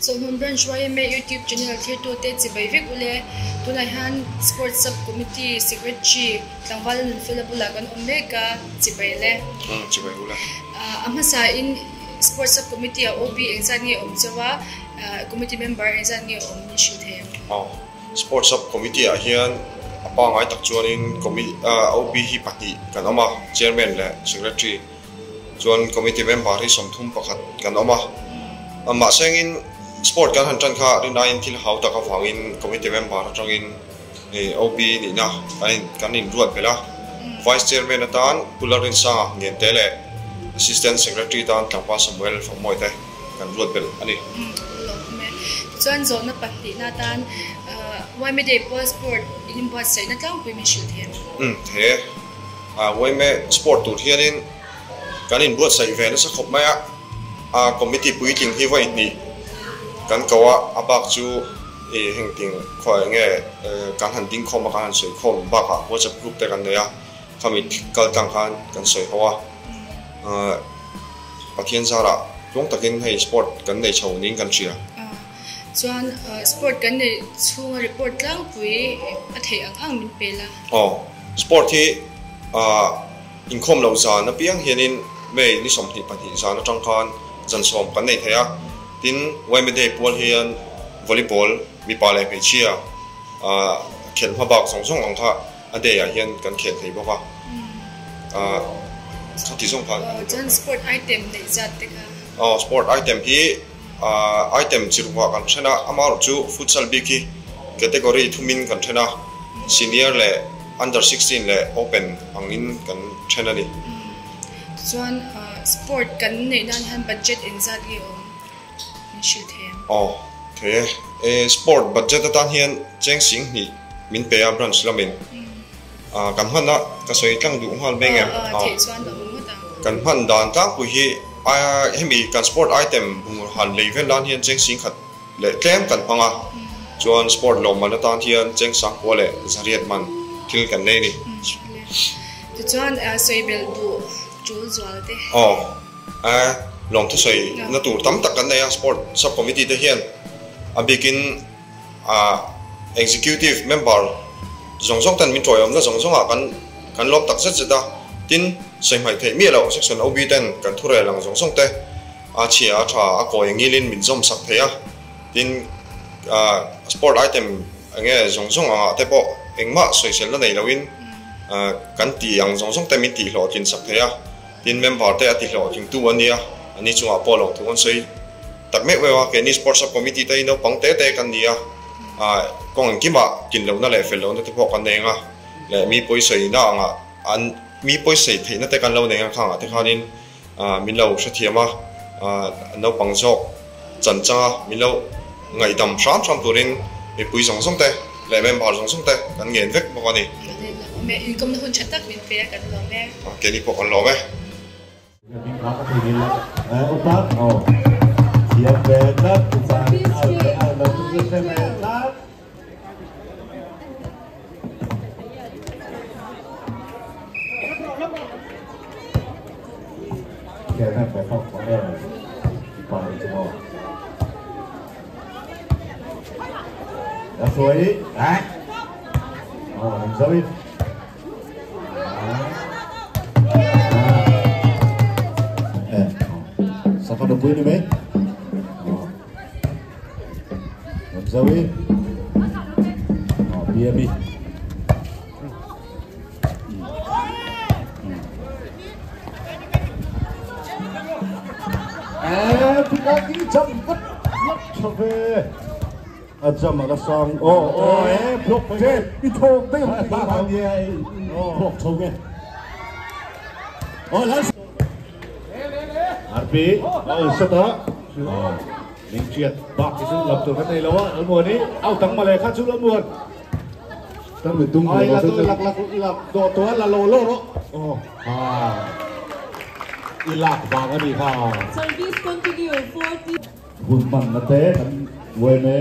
Chawhmun Branch yma YouTube channel thirtute chibai vek ule. Tunah hian Sports Sub Committee Secretary Tlangval Nunfela bulah kan awm mek a, chibai le. Umm chibai ule. A hmasain Sports Sub Committee ah OB engzat nge awm chauh a, Committee member engzat nge awm min hrilh thei ang? Aw, Sports Sub Committee ah hian a pangngai tak chuanin OB hi pahnih kan awm a, Chairman leh Secretary. Chuan committee member hi 31 kan awm a, mahse engin sport kan han tan kha rinaiin thil hau tak avangin committee member atangin OB nihna kan inruat belh a, Vice Chairman atan Pu Lalrinsanga Ngente leh Assistant Secretary tan Tlangval Samuel Fakmawi te kan ruat belh a ni. Lawm e. Tichuan zawhna pahnihna atan yma Day Pual Sport in inbuatsaihna tlangpui min hrilh thei ang. Umm thei e. Yma sport tur hianin kan inbuatsaih ve nasa khawp mai a, a committee puitling hi vawi hnih kan ko a, a bak chu heng ting khawi nge kan han ding khawm a, kan han sawi khawm bakah WhatsApp group te kan nei a, khami kal tlang khan kan sawi ho a, Pathian zarah tluang takin hei sport kan nei chho niin kan hria. Chuan sport kan neih chhunga report tlangpui a theih ang ang min pe la. Aw, sport hi inkhawm loh zan apiang hianin May ni 22 zan atang khan zan 10 kan nei thei a. Tin, yma Day pual hian volleyball mipa leh hmeichhia khelh hma bak zawng zawng ang kha a day ah hian kan khel thei bawk a. Khati zawng khan a ni ber mai. Chuan sport item neih zat te kha? Aw, sport item hi Item chi rukah kan then a, amaherawh chu futsal bik hi category thumin kan then a, senior leh under 16 leh open angin kan then a ni. Tichuan sport kan neih nan hian budget engzat nge awm min hrilh thei ang? Aw, thei e. Sport budget atan hian cheng 2000 min pe a branch lamin. Kan hman a, ka sawi tlang duh nghal mai ngem. Kan hman dan tlangpui hi hemi kan sport item bungraw han lei vel nan hian cheng 10,000 leh tlem kan hmang a, chuan sport lawmman atan hian cheng 9,000 leh 800 man thil kan nei a ni. Tichuan sawi belh duh tul zual te. Aw, lawmthu sawi na tur tam tak kan nei a sport sub committee te hian a bikin. A executive member zawng zawng ten min tawiawmna zawng zawngah kan kan lawm tak zet zet a, tin sawi hmaih theih miah loh section OB ten kan thurel ang zawng zawng te a chhia a tha a kawi ngilin min zawm sak thei a, tin sport item enge zawng zawng angah te pawh engmah sawiselna nei loin kan tih ang zawng zawng te min tihhlawhtlin sak thei a, tin member te a tihlawhtlingtu a nia, ani chungah pawh lawmthu kan sawi. Tak meuh meuh a, keini Sports Sub Committee te hi naupang te te kan ni a, kawng engkimah kin lohna leh fel lohna te pawh kan nei ang a, leh mi pawisawiina angah an mi pawisawi theihna te kan lo nei ang khangah te khanin min lo hrethiam a, naupang zawk chan changa min lo ngaihdam hram hram turin mipui zawng zawng te leh member zawng zawng te kan ngen vek bawk a ni. Inkawmna hun tha tak min pe a, kan lawm e. Keini pawh kan lawm e. Saka nupui ni mai. Ramzawi. BME. Jump up, A jam a la sang aw aw e block tep i thawk daih ang tih kha nia i block tho nge aw lal RP aw sat a ning chiat bak hi chu lam tur kan nei lo a Lalmuani au tang male kha chu Lalmuan tan mi tung ai la lak lak lak do to la lo lo ro aw ha i lak vang ani kha. Service continue 40. Hun hmanna te kan yma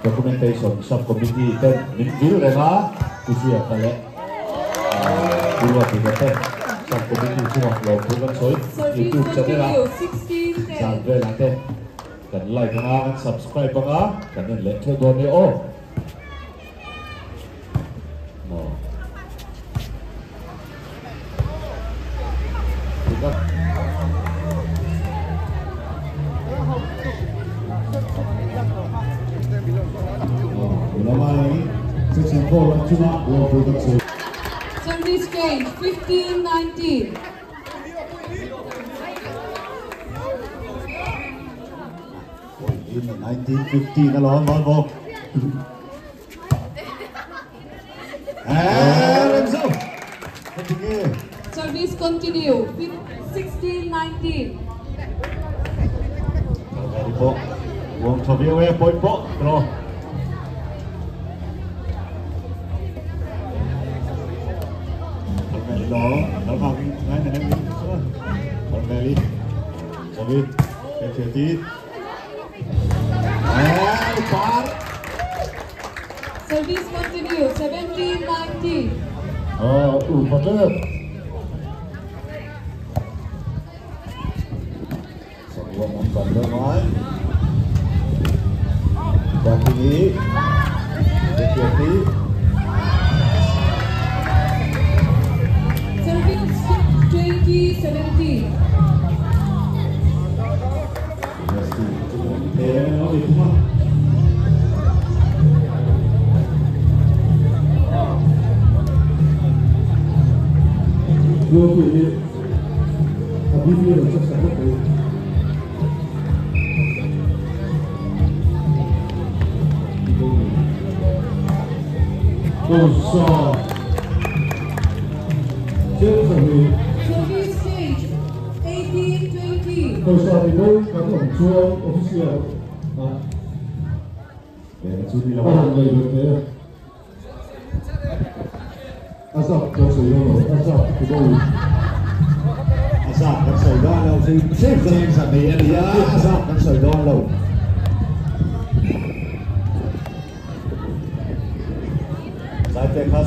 Documentation Sub-Committee ten min vil reng a, Pu Hriata leh Pu Ruatdika te Sub-Committee chungah lawmthu kan sawi YouTube channel-a zan velah te. Kan like anga kan subscribe anga kan en leh theuh dawn nia aw. Maw. Service change 15-19. In 1915 alawm Volvo. Renzo. Service continue 16-19. Po. Wong Tobio e point po. Pro. Lo, nó vào cái này này này. Còn về đi. Rồi đi. Cái par. Service continue 17-19. Ah, upatet. Semua membantu mai. Kaki Security. Service 20-17. Service change 18-20. Official.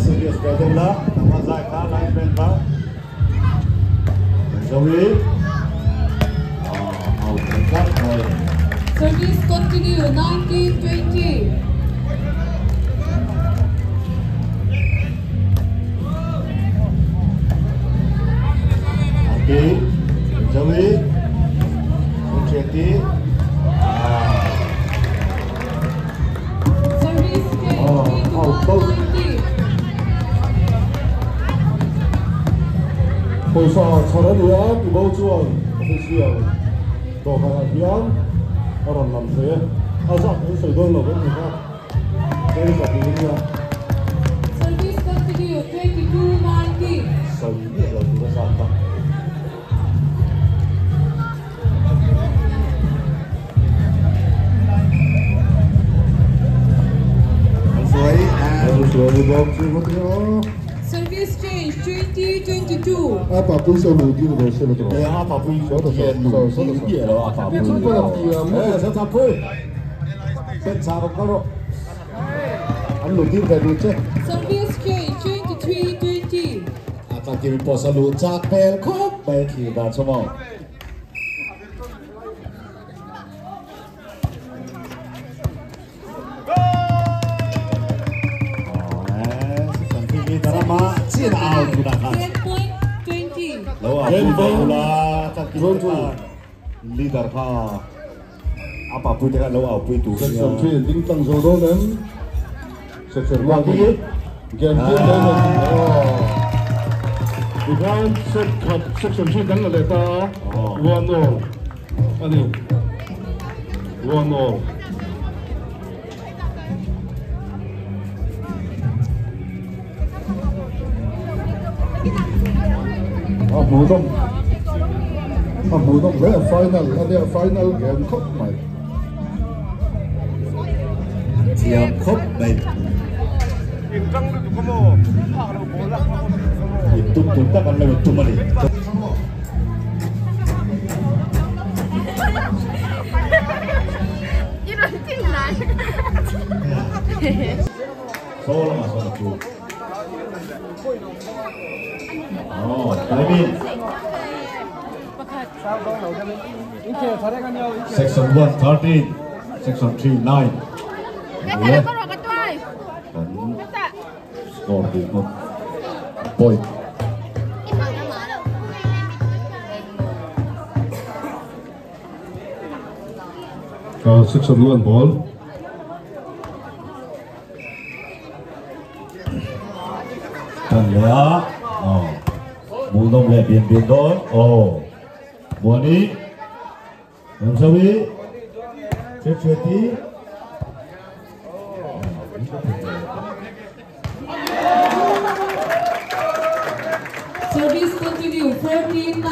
Serious brother la, nama zai kha live band la. Zoe. Out the Service continue 19-20. Okay, Zoe. 20. Service change 21-19. Poisa charania ti bo chuan official do kha hian a rawn lam thei a zat an sawi dawn lo kan ni kha Service continue 22-19. Sawi mi lo tu sa ta. Service change 20-22. A pa pui sa lu di lo se lo to. A pa pui so to so to ye lo a pa pui. Eh sa pui. Ben sa ko ro. An lu din ka lu che. Service change 23-20. A ta ki po sa lu chak pel khop bai thi da chomo. Leader kha apa pui te lo au pui tu Section 3 ding tang zo do nen section 1 ki game team le Behind set section 3 kan le ta 1-0 ani 1-0 A mu dom le final a final game khop mai. Thiam khop mai. Tum tum tak an lo tum ani. So la ma so tu. Oh, timing. Section 1 13, Section 3 9. Score the good point. Section 1 ball. Tan lea. Bulldog le bien bien don. Oh. Buani. Ramsawi. Chef. Service continue 14-9.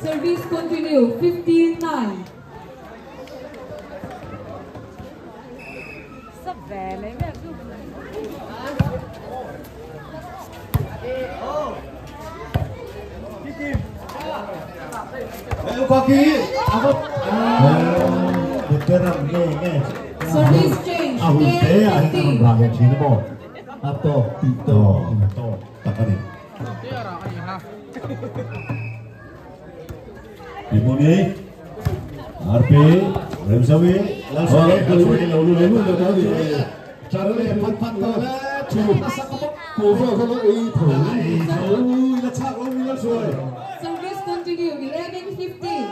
Service continue 15-9. Service change 10-15. Timoni, RP, Remsawi, Service continue 11-15.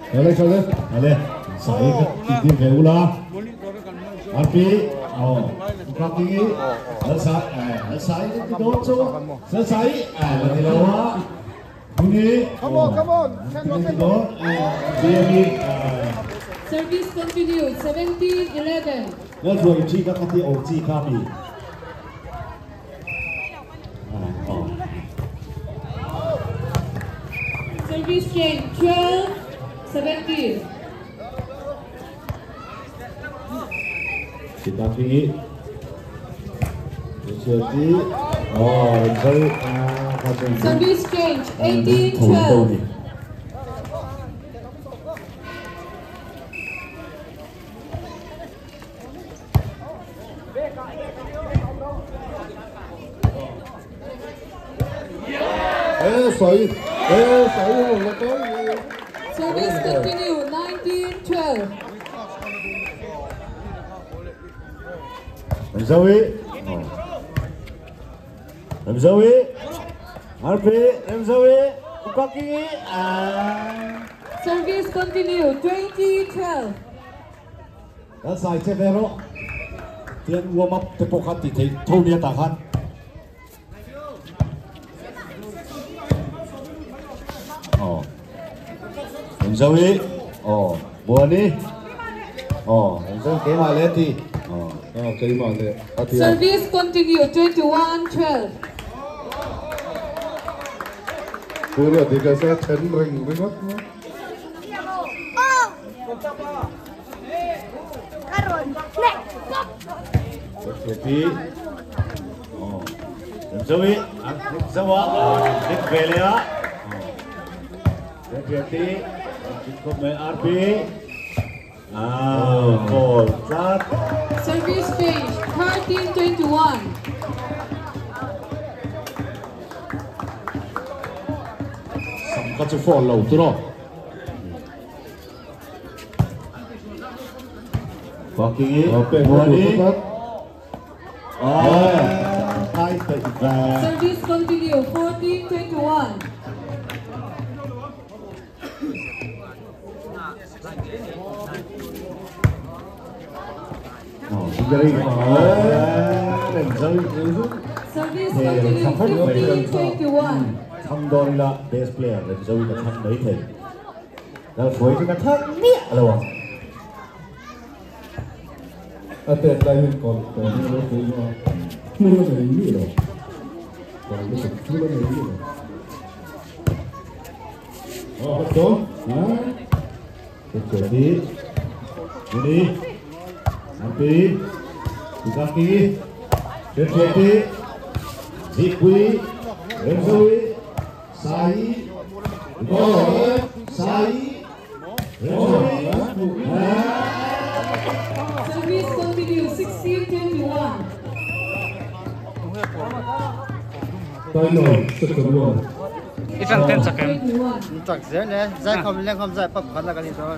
Ale chale. Ale, sai ka ti ula. RP, oh, Kaki, sai ti do cho. Sai, la ti lawa. Buni. Come on, come on. Ti do, BME. Service continue 17-11. Nó rồi chi các cái ổ chi kami. Service change 12-17. Kita tinggi. Jadi, oh, sorry, Service change 18-12. Service continue 19-12. Ramzawi. Ramzawi. RP Ramzawi. Kaki. Service continue 20-12. Đã xài che vero. Tiền warm up te pokhat ti thei thonia ta khan. Oh. Ramzawi. Oh, Buani. Oh, Ramzawi ke ma le ti. Oh. Service continue 21-12. Pura tiga saya chen ring ring mat. Jadi, oh, Ramzawi, Ramzawa, Dik Belia. Jadi, cukup main RB. Ah, ball. Service change 13-21. Samka chu follow tu ro. Walking in. Oh, Service continue 14-21. Service continue 15-21. Thangdorila best player Ramzawi ka thang mai thei. Dal phoi ka thang mia lo. A te lai hin kon ko ni lo ko ni lo ni lo. Oh, betul. Nah, jadi ini nanti di kaki jadi Zikwi, Renzowi, Sai, oh, Sai, Renzowi. Service continue 16-21. Isan ten sakem. Tak zel zai khom leng khom zai pap khan la kan to.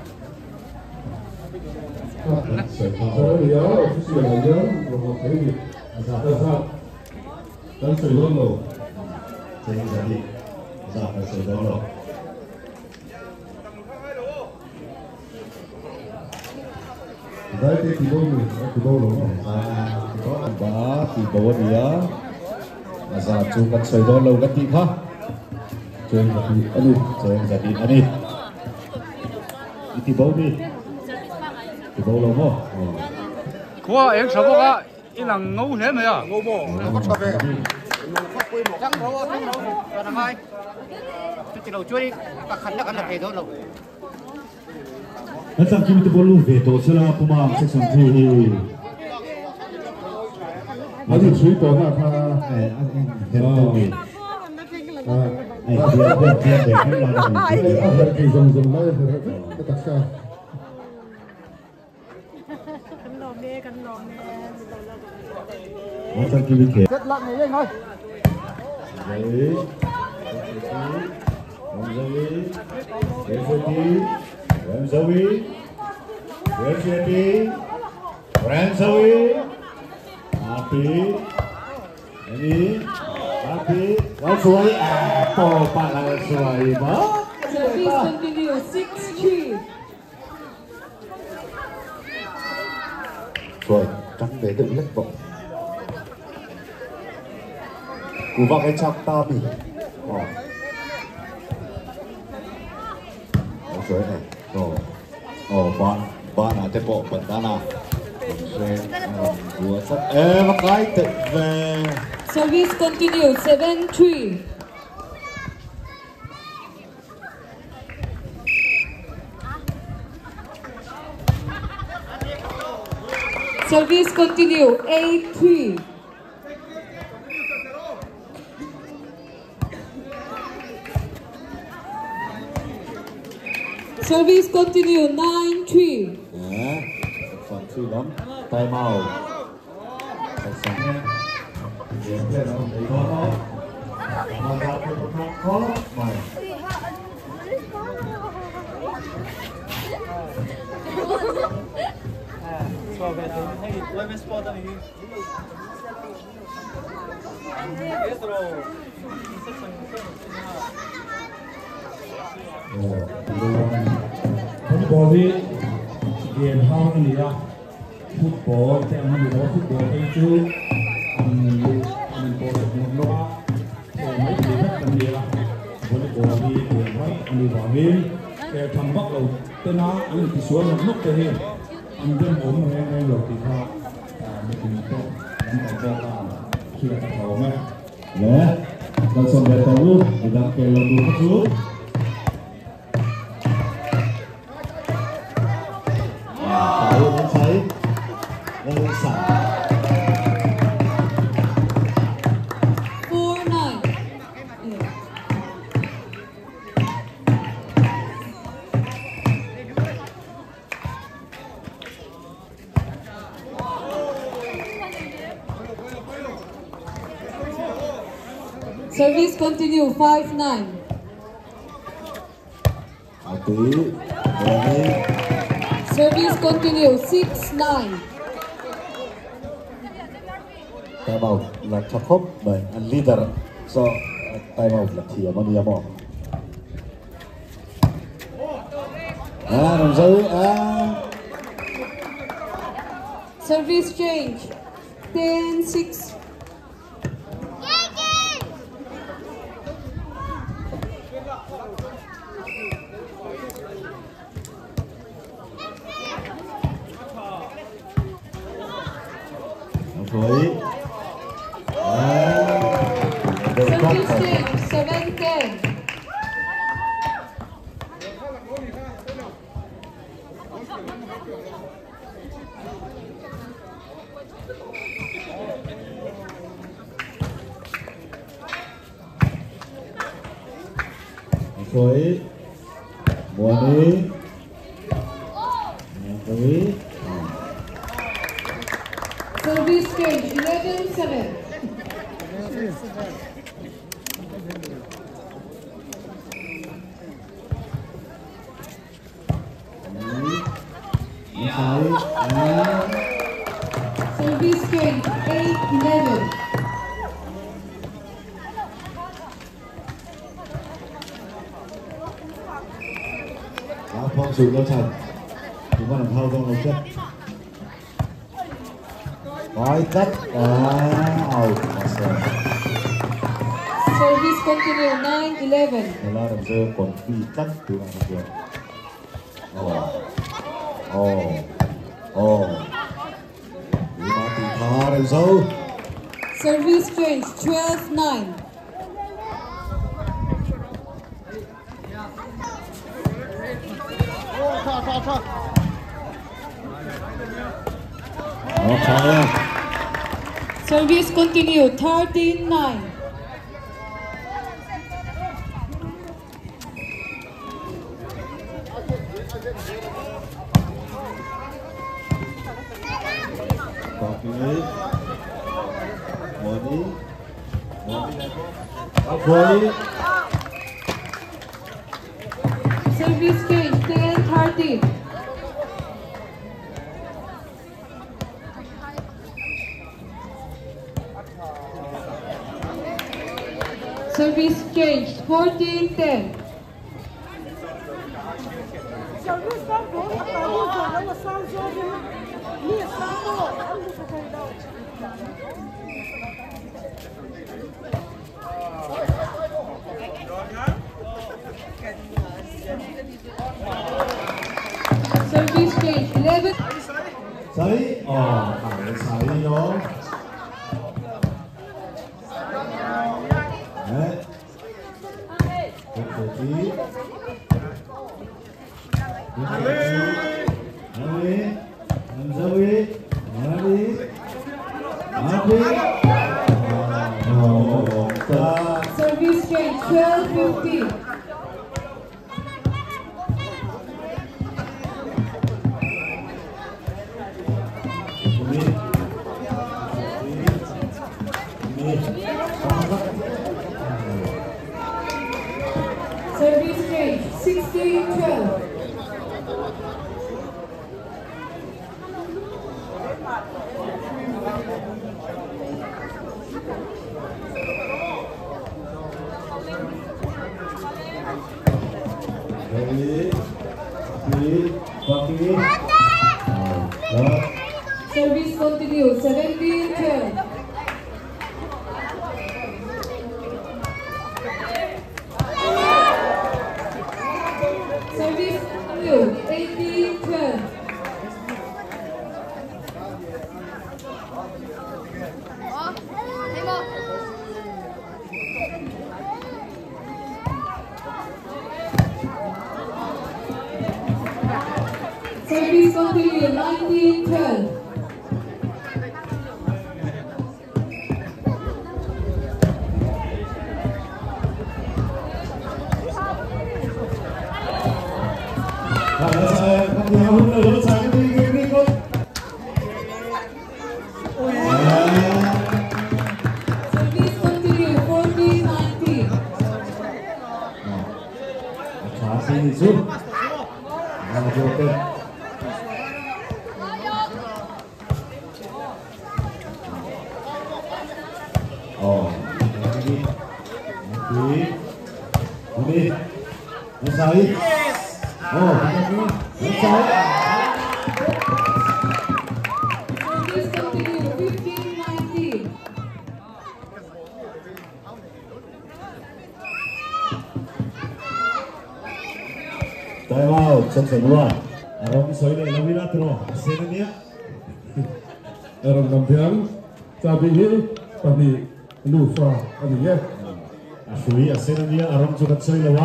Qua em sao có cái lằng ngâu thế mày à? Ngâu mò, có cho về. Trắng rau, trắng rau, và năm hai. Cái đầu chuối, các khăn là cái này đó đâu. Nó sang kim tôi luôn về tổ sẽ là puma sẽ sang thì. Nó thì suy tổ mà pha. Em tôi Rất lặng này anh ơi. Service continue 6-3. Rồi, trắng để được lách vọng. Cú văng cái chắp ta bị. Rồi này, rồi. Ồ, bạn à, tiếp bộ bận ta nào. Vừa sắp em cái tự về. Service continue 7-3. Service continue 8-3. Service continue 9-3. Phần suy lắm, tay màu. Football đi game hang ini ya football te ang ni football te chu ang ang ball một nó mấy cái rất cần gì là volleyball đi tiền mấy anh đi vào đi cái thằng bắc đầu tên nó anh thì xuống một lúc thế anh đem ốm nghe nghe rồi thì họ một tình tôi anh còn cho ta khi là thầu mà nè dan sampai tahu tidak kalau dulu tahu saya 4-9. Service continue 5-9. Service continue 6-9. Time out là khóc bởi anh leader so time out là thì mà đi mà. À làm sao à. Service change 10-6. Rồi. Service change 7-10. Soi Muani Soi. Service change 11-7. Service change 8-11. Phong sự lâu trần chúng ta làm thao trong đầu chất nói tất out. Service continue 9-11. Là làm dơ còn phi tắt từ làm việc. Ồ làm dâu. Service change 12-9. Service continue 13-9. Service change 10-13. Service change 14-10. Service change 11. Sấy, sấy đó. Đấy. Service change 12-15. Service change 16-12. Service continue 17-12. Service continue 18-12. Service continue 19-12. Service continue 14-19. Service continue 15-19. Time out, Samson Ruan. Arong soi le lawila tro. Senania. Arong nam thiang. Chabi hi pahnih nufa ani e. Hrui a sen ania a rawng chu kan sawi lo a.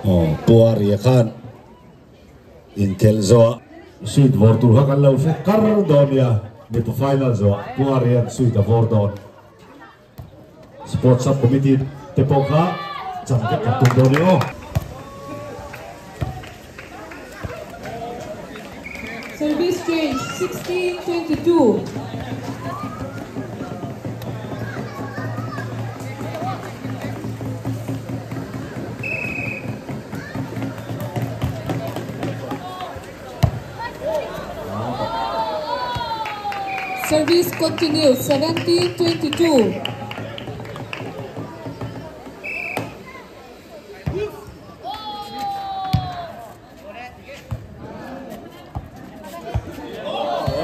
Aw Puaria khan inkhel zawh a suit vawr tur kha kan lo hre kar dawn nia mipa final zawh ah Puarian suit a vawr dawn. Sports sub committee te pawh kha chan vek kan tum dawn e aw. Service change 16-22. Service continue 17-22.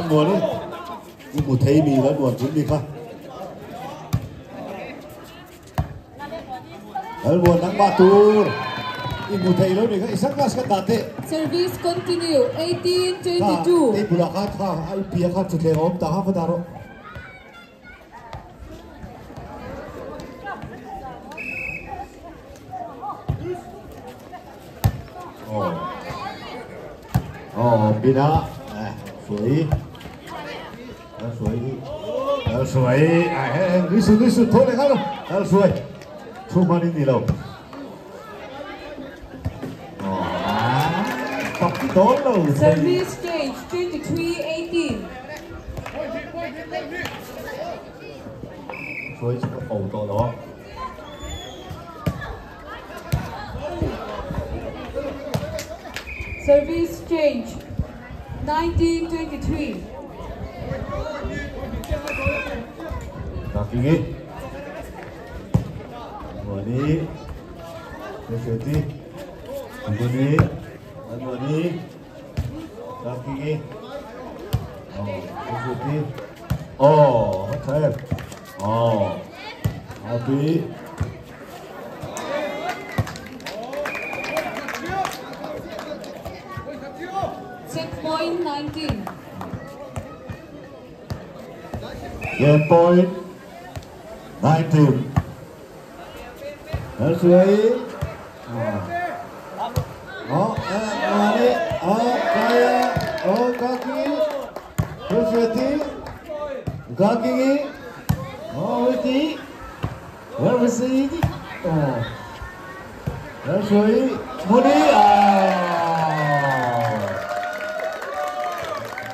Muan i mu thei mi la muan chun mi kha. Al muan nang ma tur. I mu thei lo ni kha i sunglass ka dah teh. Service continue 18-22. Ei bula kha kha ai pia kha thutthleng a awm ta kha va dah rawh. Oh. Oh, bina. Suai. Suai. Suai. Nui su nui su tho le kha lo. Suai. Thu man in ni lo. Service change 23-18. Suai chu ka ko tawh lo a. Service change 19-23. Kakingi. Muani. Nefeti. Muani. Muani. Kakingi. Oh, Nefeti. Oh, okay. Oh. Happy. Set point 19. Game point 19. That's right. Oh, Mani, oh, Kaya, oh, Kaki, Nefeti, Kakingi, oh, Witi, where is he? Oh, that's right. Muni, ah.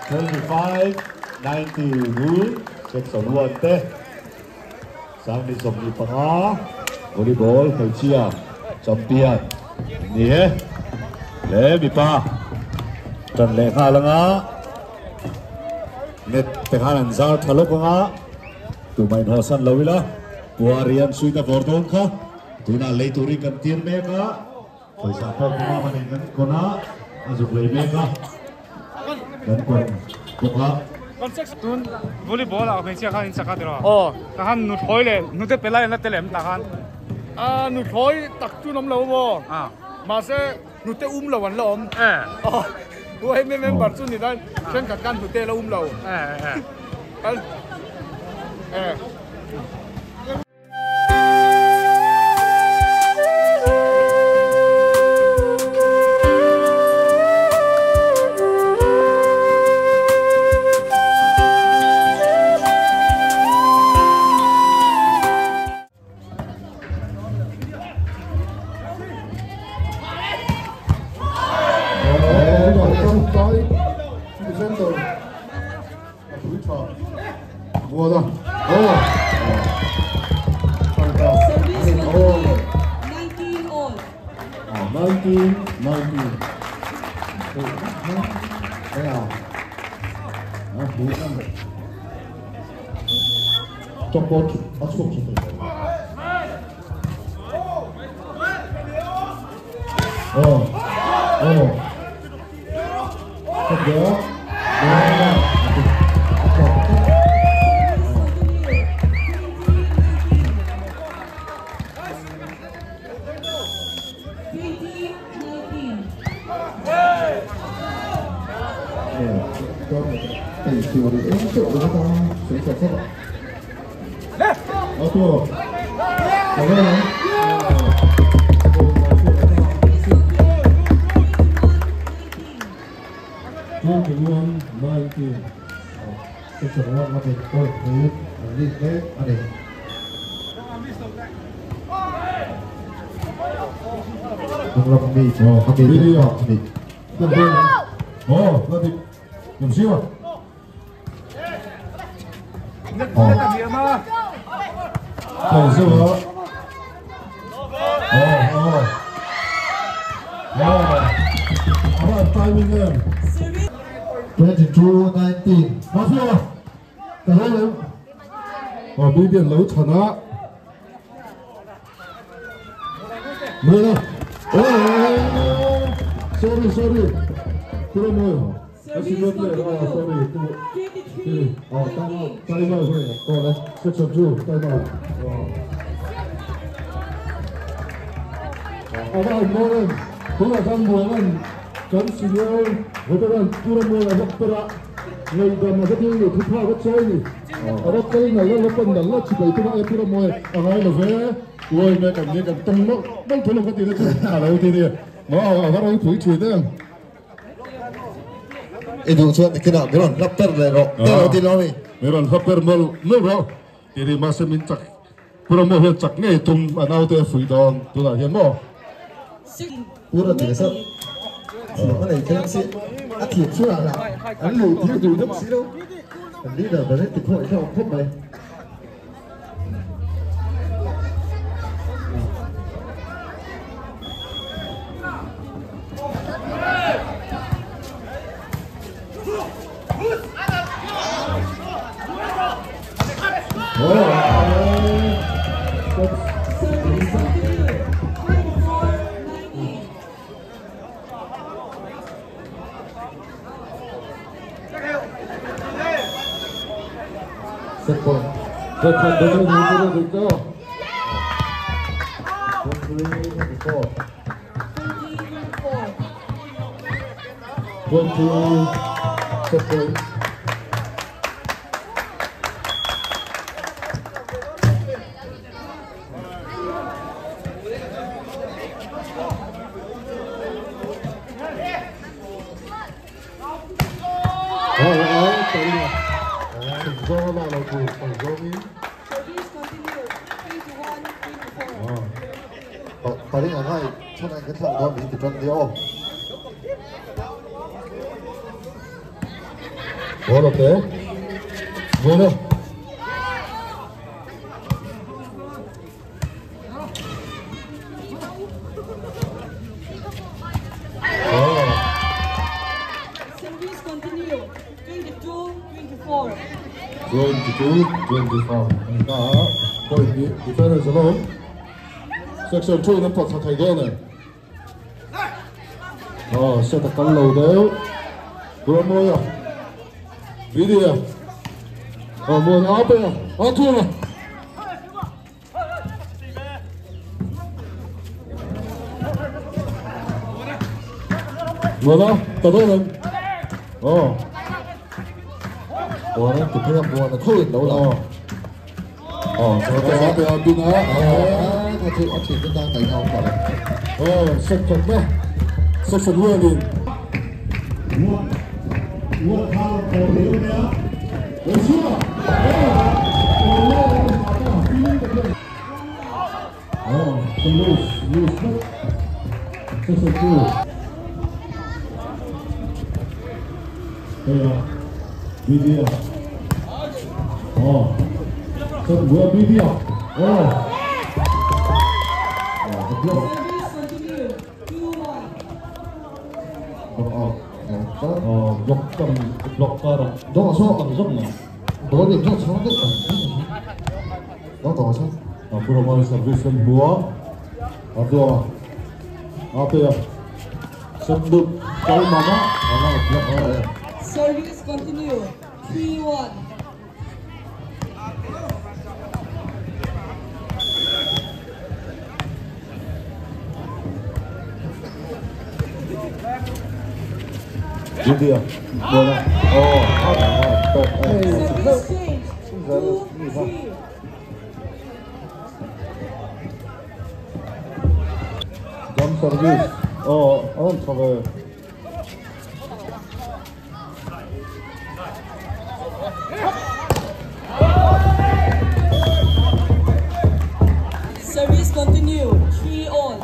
25-19 rule. Section 1 te. Sang ni som ni panga. Volleyball hmeichhia champion ni e. Le mi pa. Tan leh nghal anga. Net te khan an zar tha lawk anga. Tumah in haw san lo ila. Puarian suit a vawr dawn kha. Tunah lei turin kan tir mek a. Pawisa pawh kuma manin kan kawn a. A zuk lei mek a. Kan kawn bawk a. Tun volleyball ah hmeichhia khan in chak a tiraw? Aw. Tah khan nuthlawi leh hnute pe lai an la tel em tah khan? A nuthlawi tak chu an awm lo maw? Mahse hnute um lo an la awm. Aw. YMA member chu ni dan thenkhat khan hnute la um lo. Service continue 19 all. 19 19. Top ball a chhuak tha thei lo. Oh. Oh. Top ball. Service continue Section 2 nó bật thầy đó này. Sẽ đặt cắn lầu đấy. Vừa mua rồi. Video. Mua áo bây giờ. Áo thua rồi. Mua đó, tập đó rồi. Ủa, tụi nó mua nó thôi đâu rồi. Cái áo bên đó. Section 2, section 1 liền. Section 2. Video. Section video. Service continue. 3-1. Julia Buona oh Service change. 2-3. Jump service. Oh, on cover. Service continue. 3-all.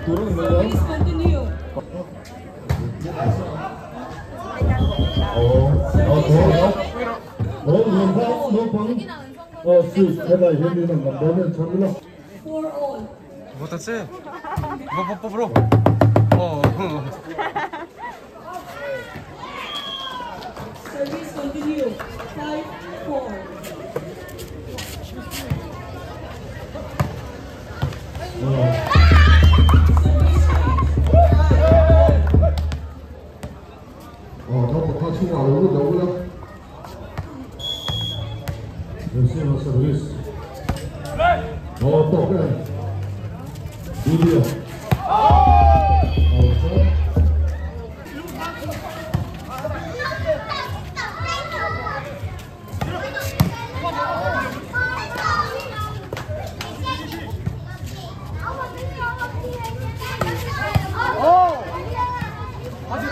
Service continue. 4-all. 못했지? 뭐, 어. Service continue. 5-4. Service change. 哦，他出马了，我了。 Receiving service. Oh, toque. Julia. Service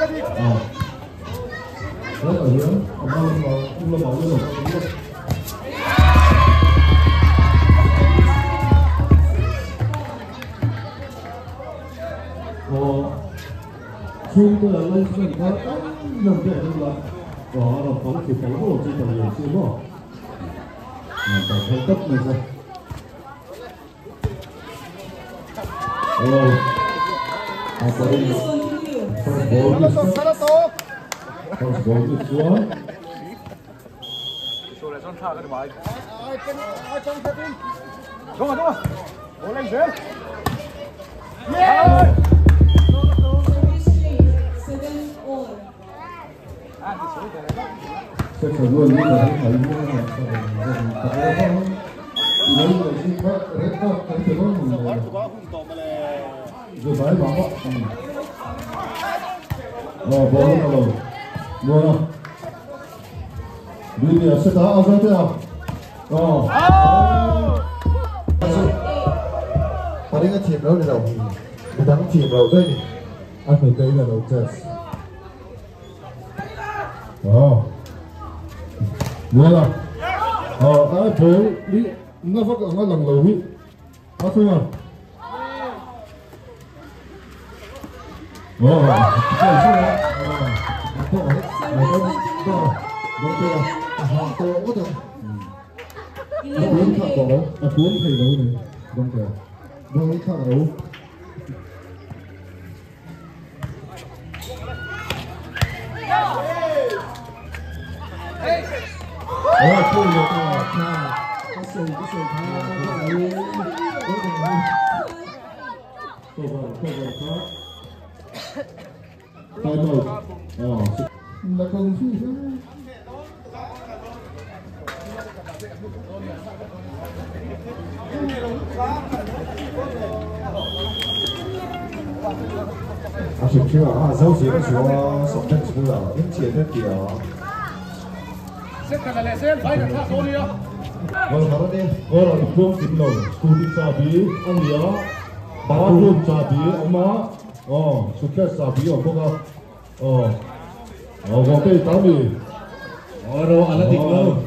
continue. Service change. 7-all.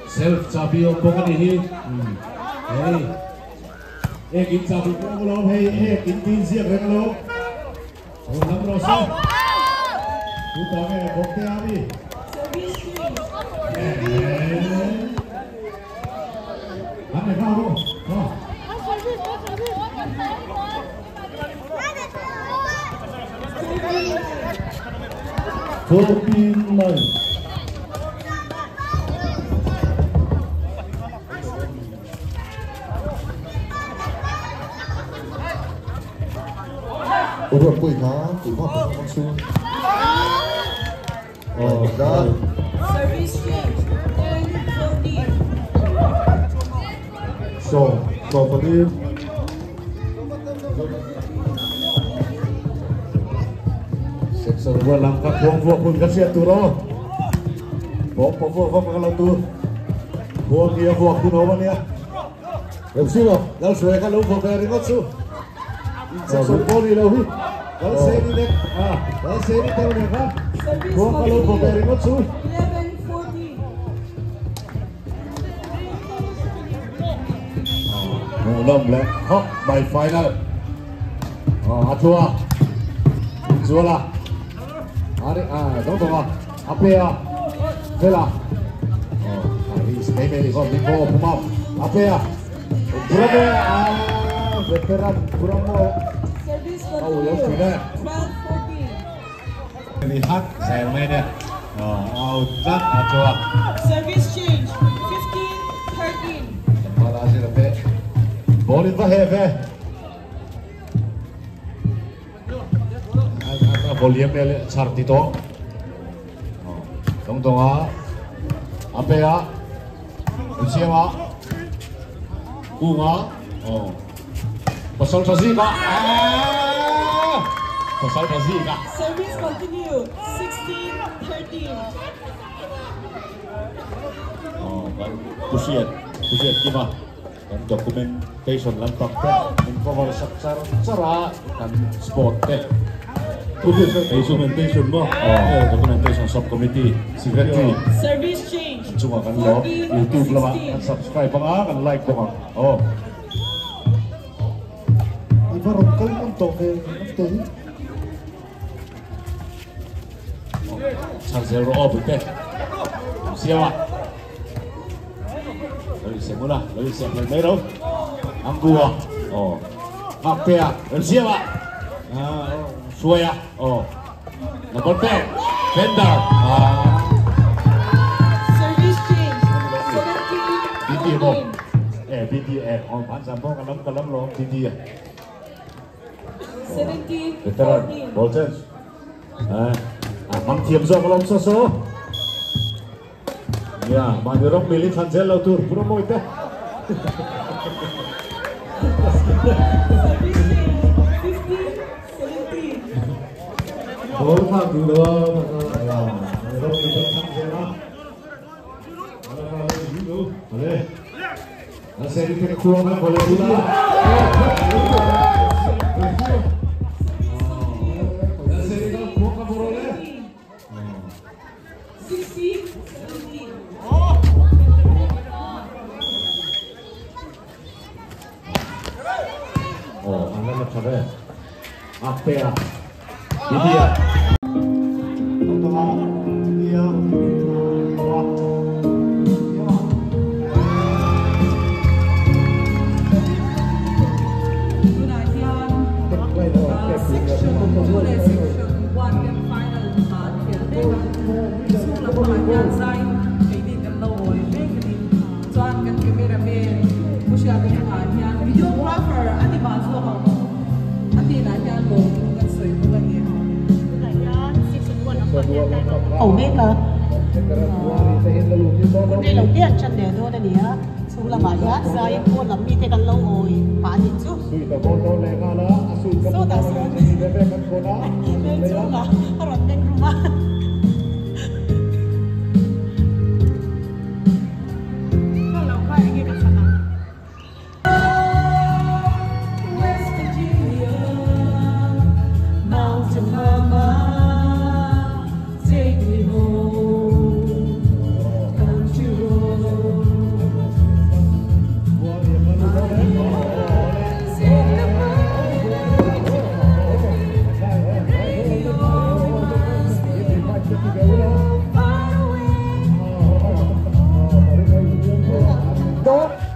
Self chabi om bok ani hi. Hey. Ek in chabi ko lo hey ek in tin ziak reng lo. Hon lam ro sa. Tu ta nge bok te ani. Service change. Han ne ka ro. Ha. 14-9. Uruat pui kha tih vak ang ang chu. Service change 10-14. So, so pali. Section 1 lang ka khuang vuak hun ka siat turo. Bong po vuak vuak ka lo tur. Khuang ia vuak hun ho mania. Em si lo, dal sue ka lo vuak ka ringot su. Section 4 ni lo hi. Dal se ni nek. Ah, dal se ni tel ne ka. Khuang ka lo vuak ka ringot su. 11-14. Lom le hop by final. Oh, athua. Zuala. Ari ah, dong dong ah. Apea. Vela. Oh, ari mei mei ko ko pumap. Apea. Bravo ah, veteran Bravo. Service Oh, continue. yes, sine. 12-14. Ni hak saya main dia. Oh, out tak athua. Service change 15-13. Wala sila pe. Ball in the heavy. Volume le char ti to. Dong dong a. Ape a. Siama. Kunga. Oh. Pasal thazi ka. Ah! Pasal thazi ka. Service continue 16-13. Oh, kan pusiat. Pusiat kima. Kan documentation lampang te. Min cover sak char chara kan sport te. Documentation mo. Oh, documentation subcommittee secretary. Service change Chunga kan lo YouTube lama kan 14-16. subscribe pa kan like pa. Oh. Iba rom kal mun to ke te. Char zel ro off te. Siapa? Lagi semula, lagi siap lagi mero. Angkua. Oh. Haktea, siapa? Ah, Suaya. Oh. Number 10. Fender. Ah. Service change BT mo. 17-14. Eh, BT eh, oh, pan sampo kalam kalam lo BT ya. 17-14. Veteran, ball change. Ah, ah, mang thiam zo kalom so so. Ya, mang rong milin than zel lo tur puro mo ite. Service change 15-17. Ball kha du lo. Ya, mang rong milin than zel na. Ale. Na seri ke khuang na bole ula. Na seri ka khuang ka borole. 16-17. Oh, ang lalap sa re. Aktea. Bidia. Bidia. Tunah hian section 2 leh section 1 kan final ma khel mek a chung lampangah hian zain keini kan lo awi mek ani chuan kan cameraman pu hriata chungah hian videographer ani mah zawk ang a tinah hian lawm thu kan sawi bawk ani. Ổ mek a kun rei lo te an chan leh dawn ani a chung lamah hian zai pawn lam mi te kan lo awi pah ani chu. So dah sawn mel chungah a rawn beng rum a. Ka lo kha enge ka thlan ang. West Virginia, Mountain Mama, take me home, country road. In the radio reminds me far away.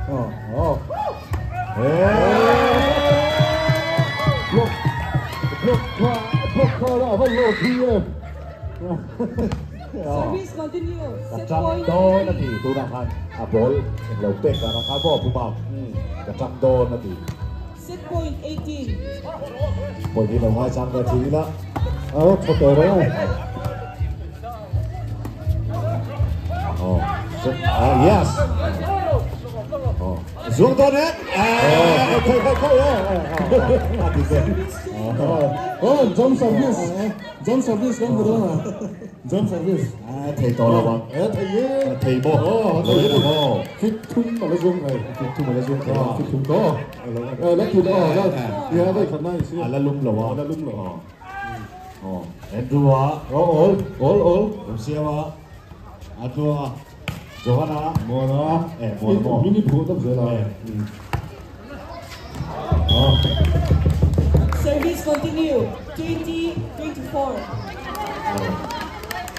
Oh, oh. Eh. Block block block kha la va lo thi em. Service continue. Ka Set tang point. dawn a ti tunah khan a ball eng lo pek a kha bo pumap. Ka tang dawn a ti. Set point 18. Point đi đồng 200 về thì đó. Ờ, thật rồi. Oh, yes. Oh, xuống tốt hết. À, khơi khơi khơi. Oh, jump service. Jump service kan bro. Jump service. À, thầy to là bằng. Thầy thầy bộ. Thầy bộ. Kích thung mà nó xuống này. Kích thung mà nó xuống. Kích thung to. Lấy thùng to. Dạ, đây khả năng. À, là lum lẩu. Là lum lẩu. Oh, Andrew à. Oh, all, all. Đúng xem à. Andrew à. Johanna. Mona. Mona. Mini phụ tâm rồi là. Service continue. 20-24.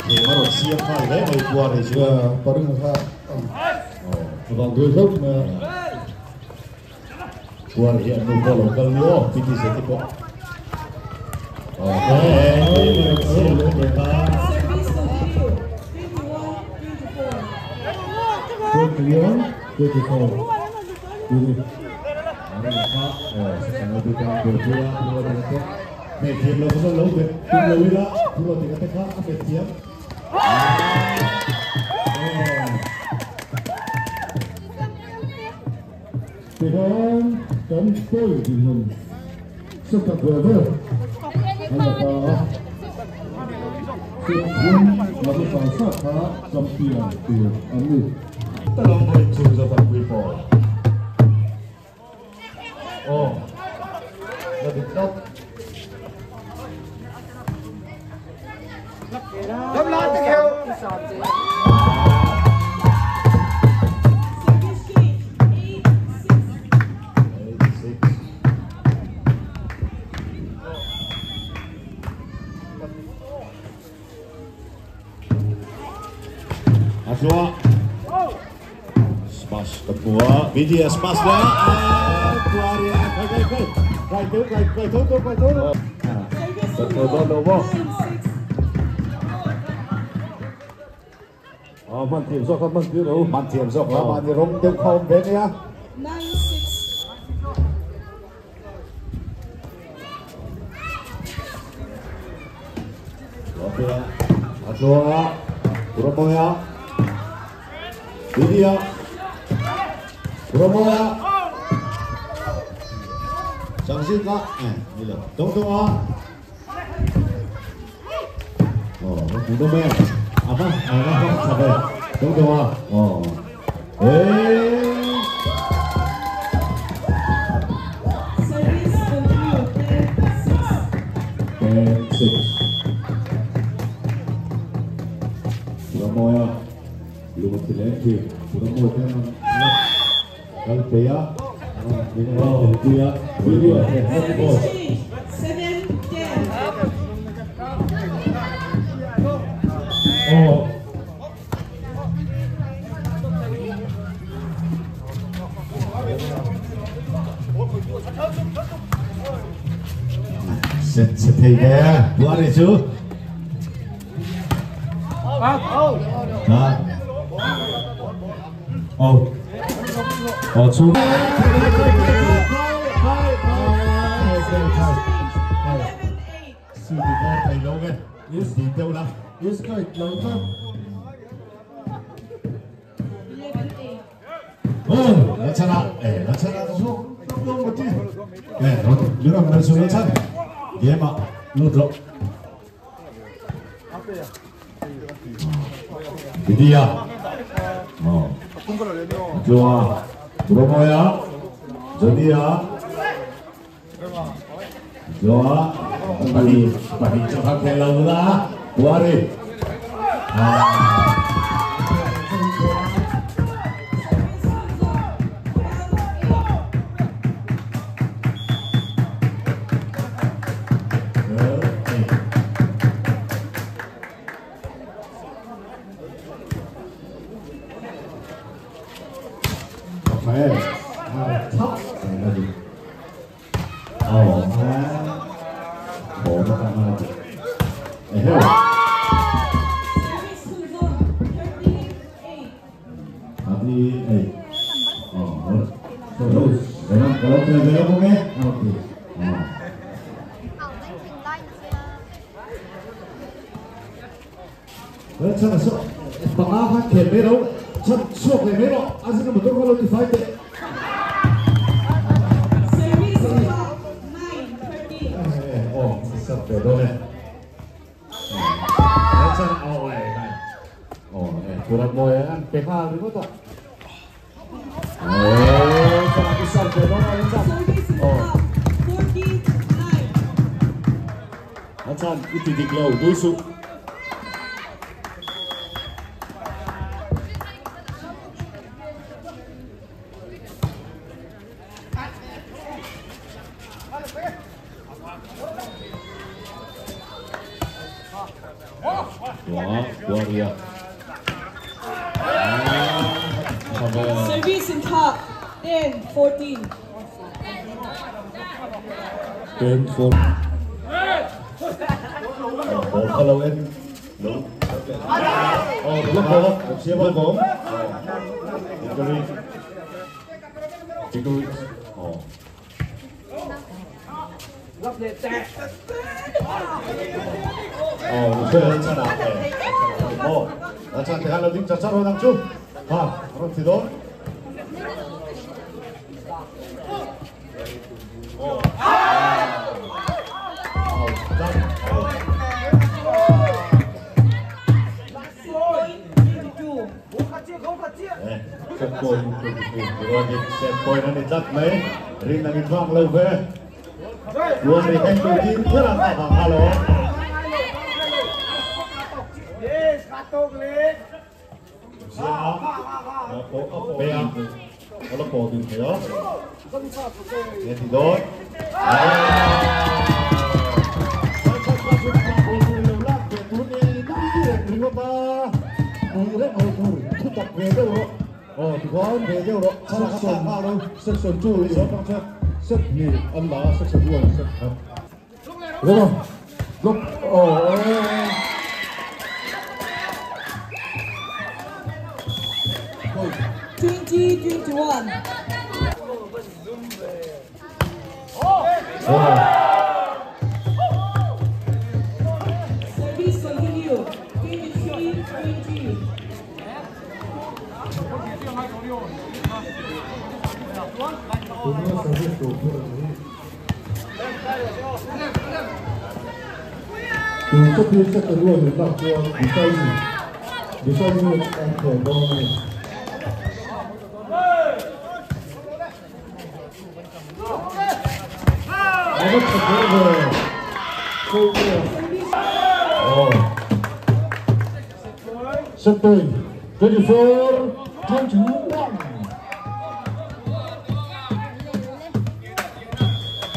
Thì nó được siêu phải đấy mày qua này chưa? Có đứng là vàng đuôi không mà. Qua hiện nụ qua lỗ cân nữa, thì thì sẽ tiếp tục. Ok. Service continue. 21-24. 21-24. Mẹ thiệp là có lâu về, cũng lâu đó, cũng lâu thì cái khác mẹ thiệp. Thì đó, cắn tôi thì mình sức thật vừa thôi. Anh là ta sức quân là cái phản sát khá trong tiền từ anh đi. Ta làm người chủ ra phần quy phổ. Ồ, là được đốc. Đâm lại tiếp theo. Azua. Smash kedua, BDS smash lah. Keluar ya. Kai kai kai. Kai kai kai tu kai tu. Betul betul. À, man thiểm do các man thiểm đâu. Man thiểm do các bạn thì rong tiêu không đến nhá. 9-6. Ok. Azua. Kuromoya. Lydia. Kuromoya. Sang Sinh á. Như là Đông Đông á. Ồ, chúng tôi mê. À không, à không, sao về. Đông Đông á. Ồ. Ê. Service continue. 10-6. 10-6. Kuromoya. Lumatilenti. Kuromoya Kalpeya. Lydia. Lydia. Service change. 7-10. Oh. Set set thì kìa, qua đi chú. Hả? Ồ. Ồ chú. Sư thì con thầy đâu nghe. Gì đâu đó. Yes, cái lâu lắm. 11-8. 어, 괜찮아. 예, 괜찮아. 좀 못해. 예, 누나 말씀 괜찮아. 얘마, 너 들어. 비디야. 어. 좋아. 브로모야. 조디야. 좋아. 빨리, 빨리 정확해 나오나. 구하리. 아. Service Luzon, 13-8. Chan so panga khan khen me ro chan suak le me ro azin motor ko lo ti fai te Service clock 9:30. Oh sab ve do ne chan oh eh oh eh purat mo an pe kha ri ko ta oh chan ki sab ve do na chan Service oh clock 49. chan iti dik lo du su Warrior. Service in top 10-14. 10-4. Ball hello in. Oh, look ball. Look ball. Victory. Victory. Oh. Oh, thế là nào? Là cha thì là đinh chặt chặt rồi đang chú. Ha, rồi thì đó. Set point, set point anh đi mấy, riêng là mình vang lâu về. Luôn thì thanh đầu tiên rất là thả vào alo. Section 2 set 2 ăn lá section 1 set 2 đúng không? Lúc oh 20-21. Service continue. 23-20. Set point 24-21.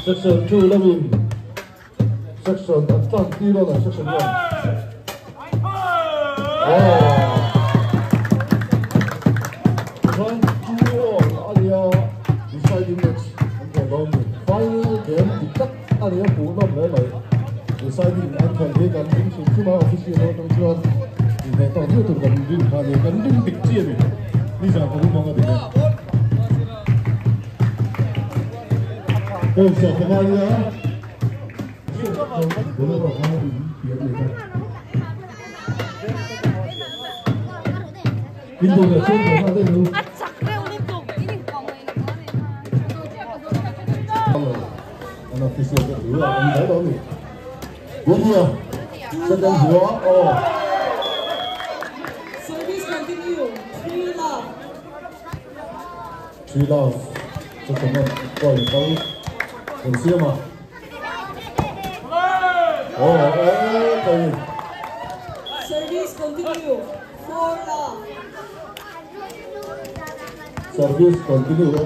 Section 2 11. Section Atlantic section 1. Oh. 1 2 all alia deciding match final game dik alia pu nom le mai deciding an khan he kan ding sum chuma official ho tang chuan in he tang tu kan ding kha le kan ding dik chi ani ni za ko mong adi oh sa kamalia Service continue. 3 love. 3 love. 这怎么过一刀？很些吗？哦，哎，可以。 Service continue. 4 love. Service continue. 2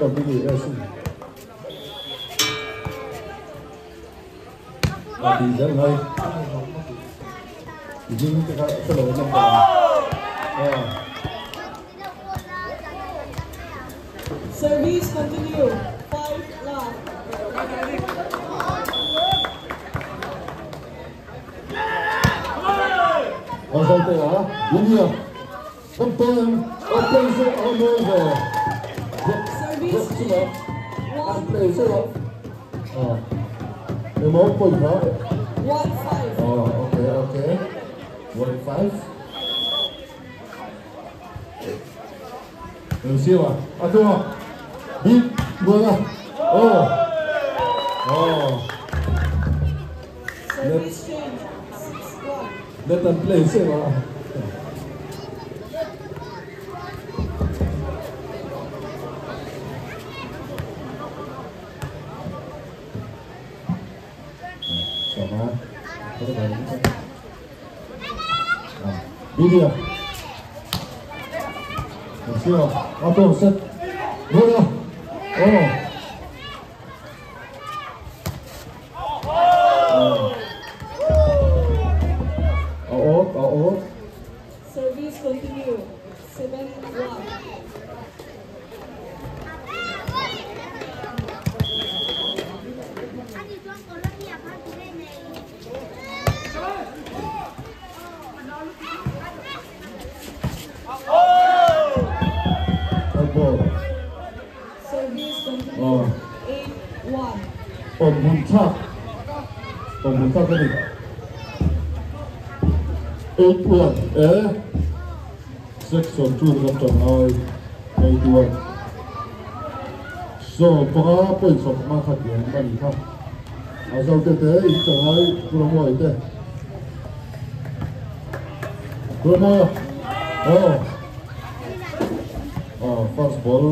2 đi rất hay. Chính cái cái lỗi trong vòng. Service continue. 5 love. 어서 오세요. Open, open, open. Service 1 1 5. Oh, okay, okay. 1 5. Siêu à? À thua. Đi buông à? Oh. Oh. Service change 6-1. Let them play siêu à? Sama. Đi đi à? Siêu. Auto set. Buông à? Oh. Oh. Service continue 7-1. Service continue 8-1. Ông muốn thắc cái gì? 8-1, eh? 6-2 kan tang ai 8-1. So panga point so panga khat hian a ni kha. A zo te te in tang ai kuramoi te. Kuramoi. Oh. Oh, first ball.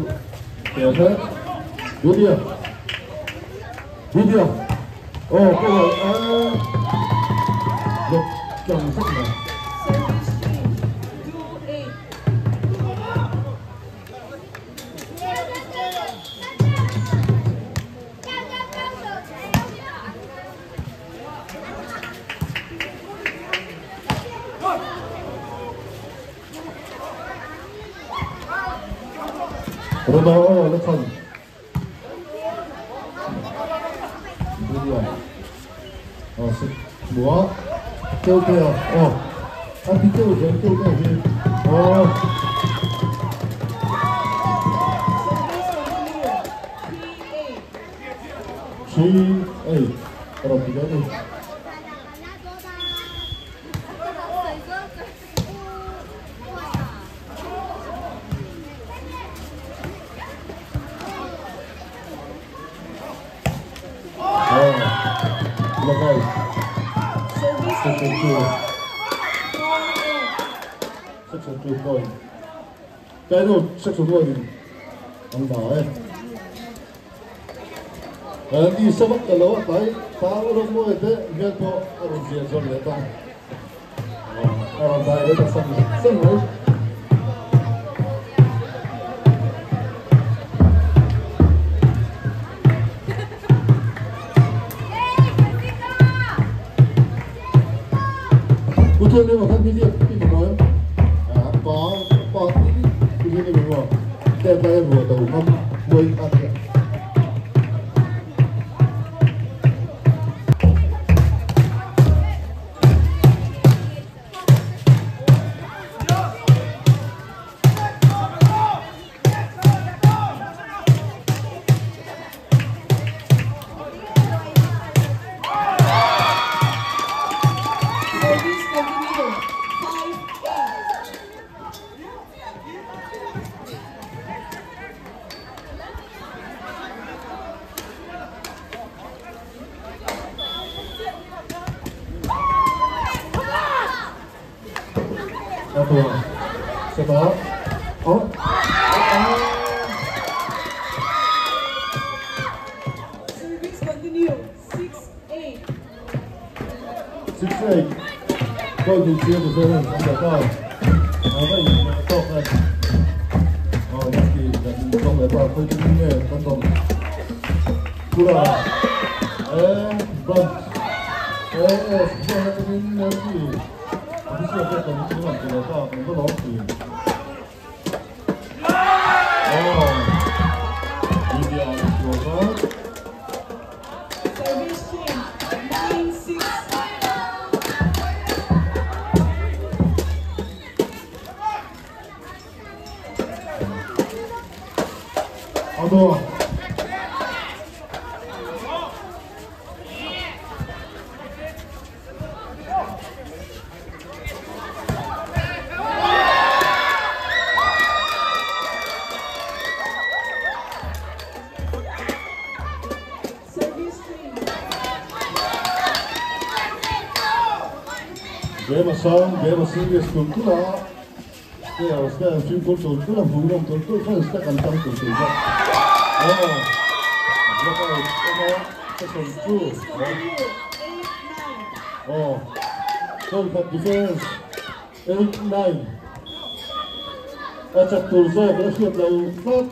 Te te. Video. Video. Oh, ko ah. Lok chang sak na. Service change 2-8. Ronaldo left hand. Oh, 뭐야? 깨울게요. 아, 빗깨우세요. 깨울게요. Service continue 3-8. 3-8. 그럼 비교해. 올라가. Service Section continue 2. 4-8. Section 2 point. Cái đồ section 2 thì anh bảo ấy. Đi sắp bắt cái lỗ tới, tao đâu mua thế, nghe có ở gì rồi lại ta. Ở đây đấy là xong xong rồi. Tôi mà không đi đi mà nói à có đi đi đi mà để tay vừa đầu năm mười ăn kìa. Service continue 5-8. Sau đó, Service continue 6-8. 6-8. Coi thì chia được rồi, không được rồi. À vậy to hơn. Lucky dan trong lại qua khơi chúng nghe con đồng. Cura. Bump. Chúng ta cái gì? Không biết là cái chúng làm gì là mình có lỗ gì. India của Service change 9-6. Auto. Game sang, game serious tul tula. Players te an fimkhur tul tula hmuh nawm tul tul fans te kan tang tul tul bawk. Oh, block out emaw section 2. Oh, point khat difference 8-9. A chak tur zawk la hriat lo tlat.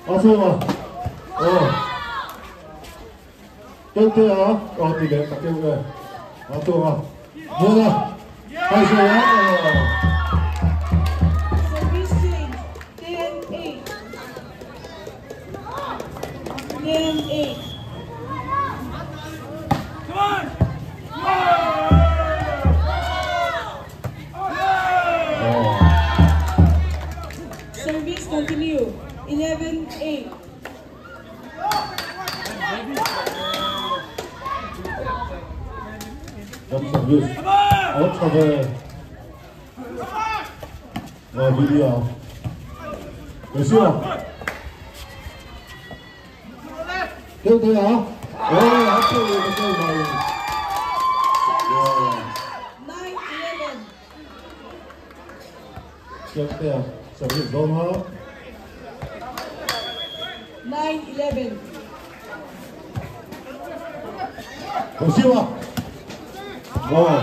A chunga. Oh. Kente a, oh ti leh tak deuh e. A chunga. Buana. Kai se a. Service change 10-8. 10-8. Come on! Service continue 11-8. Jump service. Out of the video. Yeshua. Kente a. Oh, actually, the same. 9-11. Kente a. Service down ha. 9-11. Yeshua. Wow.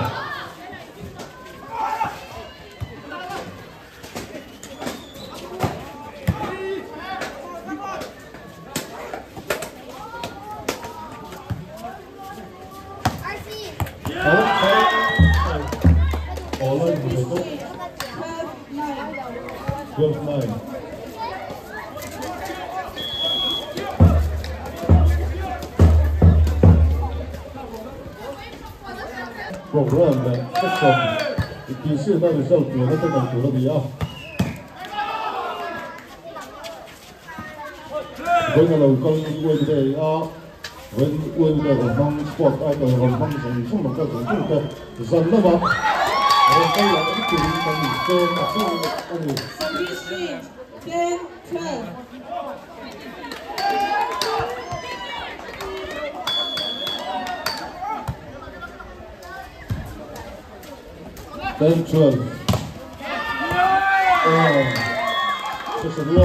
All right, 12-9. Program leh section intihsiakna result tur na te nei tur a ni a. Vawiin a lo kal uai ve a, vawiin uai ve rawn hmang sport idol rawn hmang zawng zawng rawn kal zawng zawng te zan lamah rawn kal leh vek turin kan insawm a chu a ni. Service change 10-12. 10-12. Oh, section 1.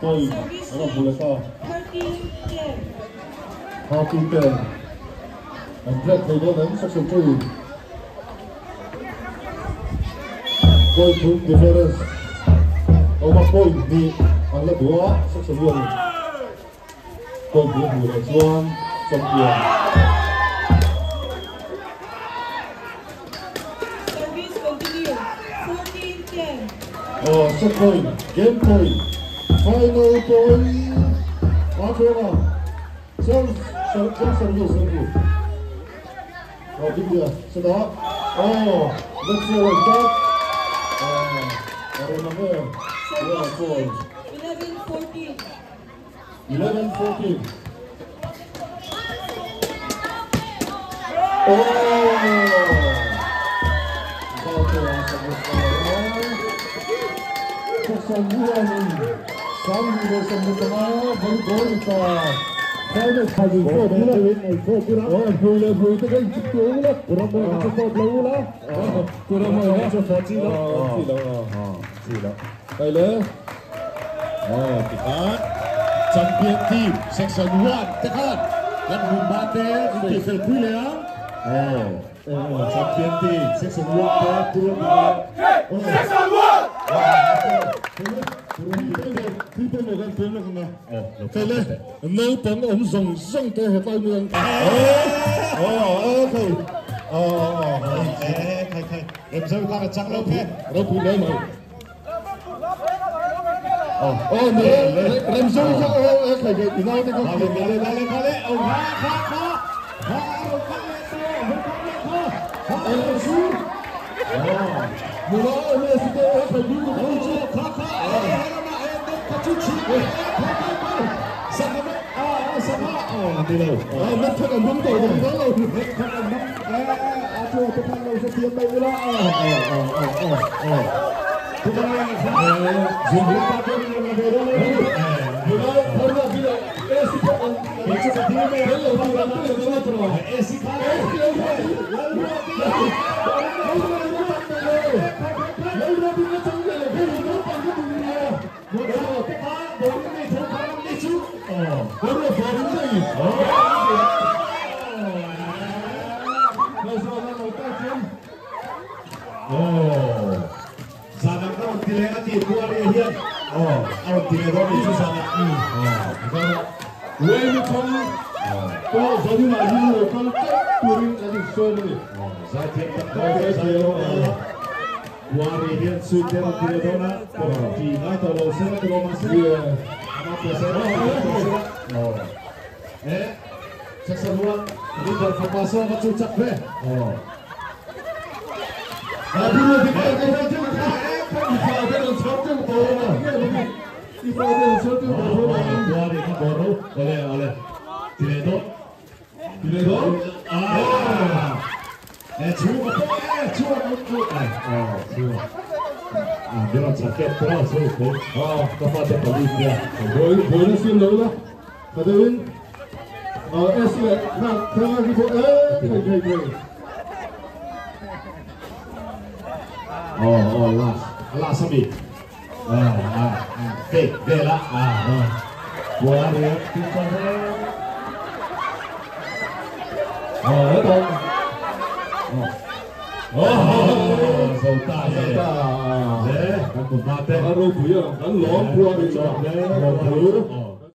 Point. Ano buleta? 13-10. 13-10. And black they don't section 2. Point 2 difference. Oma point ni ang la dua section 1. Point ni bullet 1 champion. Service continue 14-10. Oh, set point, game point, final point. After self service, thank you. Oh, India, set up. Oh, let's go like that. I remember. Yeah, point. 11-14. 11-14. Oh. Section 1 3 Champion team section 1 tekan kan Bumbate di Felpuilea. Oh, champion team section 1 turun. Section 1. No bang om zong zong te he tai muang. Oh, okay. Oh, khai khai. Em sao ta chang lâu thế. Ro pu le mai. Oh, oh, lem sao ka oh, khai khai inau te ko. Le le le le. Oh, kha kha kha. Kha ro kha le to, ro kha le kha. Kha ro su. Oh. Mula me si te khai bu ko chu kha kha. Kan lawm pua ni chu.